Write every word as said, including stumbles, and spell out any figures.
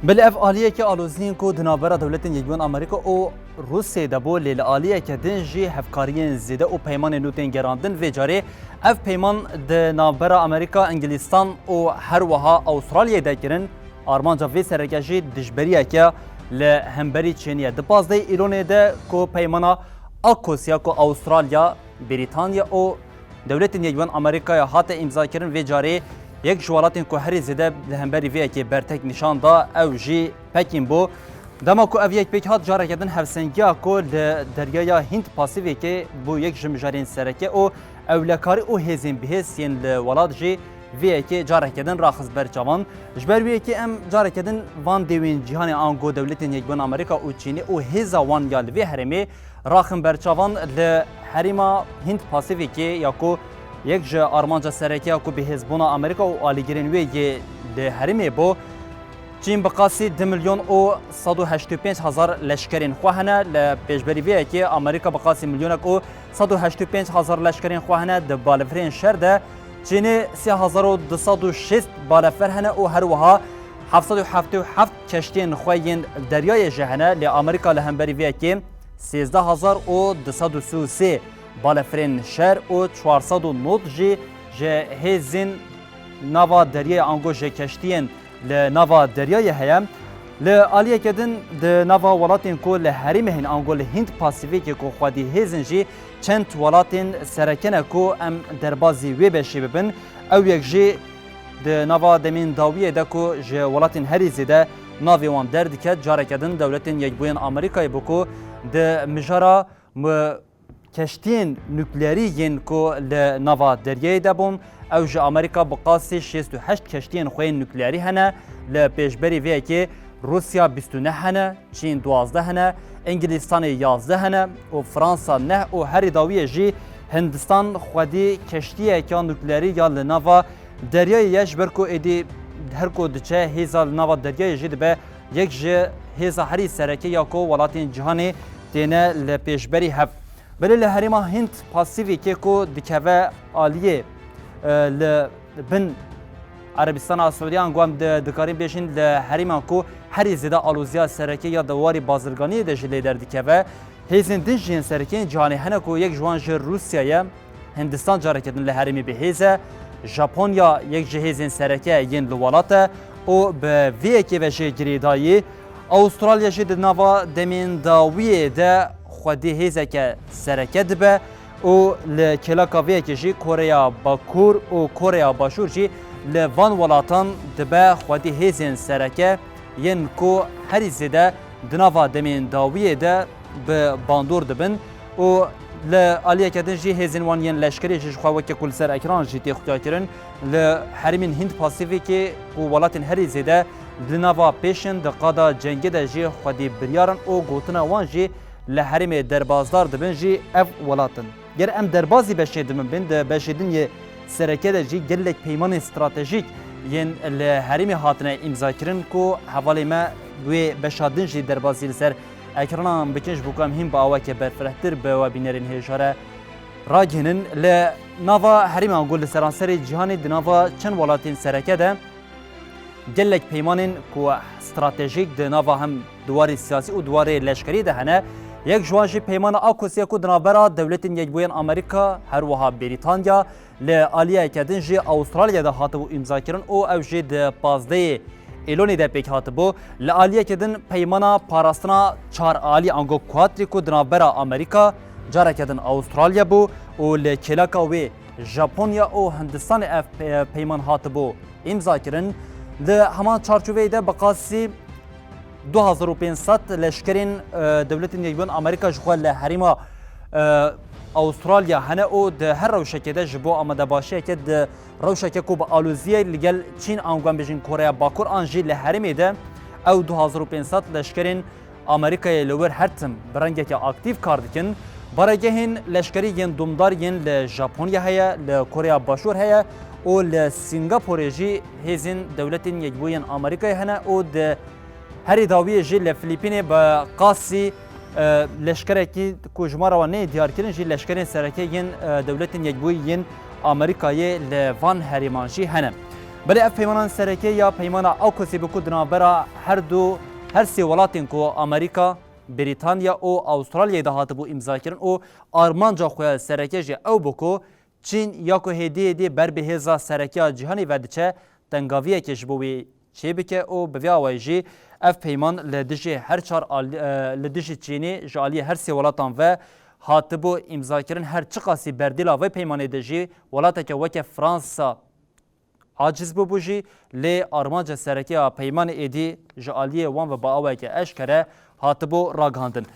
Belê ev aliyeke aloziyên ku di navbera Dewletên Yekbûyên Amerîka û Rûsyayê de bû, lê li aliyeke din jî hevkariyên zêde û peymanên nû tên gerandin. Vê carê ev peyman di navbera Amerîka, Îngilîstan û her wiha Awustralyayê de kirin. Armanca vê sereke jî dijberiyeke li hemberî Çînê ye. Di pazdehê Îlonê de ku peymana AUKUS ya ku Awustralya, Brîtanya û Dewletên Yekbûyên Amerîkaya hate îmzakirin, vê carê yek ji welatên ku herî zêde li hemberî vê yekê bertek nîşan da, ew jî Pekîn bû. Dema ku ev yek pêk hat, careke din hevsengiya ku li Deryaya Hînd Pasîfîkê bû yek ji mijarên sereke û ewlekarî û hêzên bihêz yên li welat jî vê yekê careke din raxist ber çavan. Ji ber wê yekê em careke din van dêwên cîhanê ango Dewletên Yekbûyên Amerîka û Çînê û hêza wan ya li vê herêmê raxin ber çavan. Li herêma Hînd Pasîfîkê ya ku yek ji armanca sereke ya ku bihêzbûna Amerîka û alîgirên wê yê li herêmê bû, Çîn bi qasî du milyon û sed û heştê û pênc hezar leşkerên xwe hene. Li pêşberî vê yekê Amerîka bi qasî milyonek û sed û heştê û pênc hezar leşkerên xwe hene. Di balefirên şer de Çînê sê hezar û du sed û şêst balefer hene û her wiha heft sed û heftê û heft keştiyên xwe yên deryayê jî hene. Lê Amerîka li hemberî vê yekê sêzdeh hezar û du sed û sî û sê balefirên şer û çar sed û nod jî ji hêzên nava deryayê ango ji keştiyên li nava deryayê heye. Li aliyeke din di nava welatên ku li herêmê hên ango li Hînd Pasîfîkê ku xwedî hêzin jî çend welatên sereke ne ku em derbazî wê beşê bibin. Ew yek jî di nava demên dawiyê de ku ji welatên herî zêde navê wan derdiket, careke din Dewletên Yekbûyên Amerîkayê bû ku di mijara mi-, keştiyên nukleerî yên ku li nava deryayê de bûn, ew ji Amerîka bi qasî şêst û heşt keştiyên xwe yên nukleerî hene. Li pêşberî vê yekê Rûsya bîst û neh hene, Çîn duwazdeh hene, Îngilîstanê yazdeh hene û Fransa neh û herî dawiyê jî Hindistan xwedî keştiyeke nukleerî ya li nava deryayê ye, ji ber ku êdî her ku diçe hêza li nava deryayê jî dibe yek ji hêza herî sereke ya ku welatên cîhanê têne li pêşberî hev. Belê li herêma Hînd Pasîfîkê ku dikeve aliyê, e, li bin Erebistana Siûdiyan, ku em di-, dikarîn bêjin li herêman ku herî zêde aloziya sereke ya di warê bazirganiyê de jî lê derdikeve, hêzên din jî yên sereke yên cîhanê hene ku yek ji wan jî Rûsya ye. Hindistan careke din li herêmê bi hêz e. Japonya yek ji hêzên sereke yên li welat e û bi vê yekê ve jê girêdayî. Awustralya jî di nava demên dawiyê de xwedî hêzeke sereke dibe û li kêleka vê yekê jî Koreya Bakur û Koreya Başûr jî li van welatan dibe xwedî hêzên sereke yên ku herî zêde di nava demên dawiyê de bi bandor dibin û li aliyeke din jî hêzên wan yên leşkerî jî ji xwe weke ku li ser ekran jî tê xuyakirin li herêmên Hînd Pasîfîkê ku welatên herî zêde di nava pêş in di qada cengê de jî xwedî biryar in û gotina wan jî li herêmê derbazdar dibin jî ev welat in. Ger em derbazî beşê din bin, di beşê din yê sereke de jî gelek peymanên stratejîk yên li herêmê hatine îmzakirin ku hevalê me wê beşa din jî derbazî li ser ekranan bikin, ji bo ku em hîn bi awakê berfirehtir bi we bînerên hêja re ragihînin. Li nava herêman ku li seranserê cîhanê di nava çend welatên sereke de gelek peymanên ku stratejîk di nava hem di warê siyasî û di warê leşkerî de hene. Yek ji wan jî peymana AUKUS ye ku di navbera Dewletên Yekbûyên Amerîka, her wiha Brîtanya, li aliyeke din jî Awustralya de hatibû îmzakirin û ew jî di pazdehê Êlonê de pêk hatibû. Li aliyeke din peymana parastina çar alî ango Quadrî ku di navbera Amerîka, careke din Awustralya bû û li kêleka wê Japonya û Hindistanê ev pe-, peyman hatibû îmzakirin. Di heman çarçoveyê de bi qasî du hezar û pênc sed leşkerên, e, Dewletên Yekbûyên Amerîka ji xwe li herêma, e, Awustralya hene û di her rewşekê de ji bo amadebaşiyeke di rewşeke ku bi aloziyê li gel Çîn, ango em bêjin Koreya Bakur, an jî li herêmê de ew du hezar û pênc sed leşkerên Amerîkayê li wir her tim bi rengeke aktîf kar dikin. Baregehên leşkerî yên domdar yên li Japonya heye, li Koreya Başûr heye û li Sîngaporê jî hêzên Dewletên Yekbûyên Amerîkayê hene û di herî dawiyê jî li Filîpînê bi qasî, e, leşkerekî ku jimara wan neyê diyarkirin jî leşkerên sereke yên, e, Dewletên Yekbûyî yên Amerîkayê li van herêman jî hene. Belê ev peymanan sereke ya peymana AUKUS'ê bû ku di navbera her du, her sê welatên ku Amerîka, Brîtanya û Awistralyayê de hatibû îmzakirin û armanca xwe ya sereke jî ew bû ku Çîn ya ku hêdî hêdî ber bi hêza sereke ya cîhanê ve diçe, tengaviyeke ji bo wê çêbike û bi vê awayî jî ev peyman li dijî her çar al-, e, li dijî Çînê ji aliyê her sê welatan ve hatibû îmzakirin. Her çiqasî berdêla vê peymanê de jî welateke weke Fransa aciz bûbû jî, lê armanca sereke ya peymanê êdî ji aliyê wan ve bi awayeke eşkere hatibû ragihandin.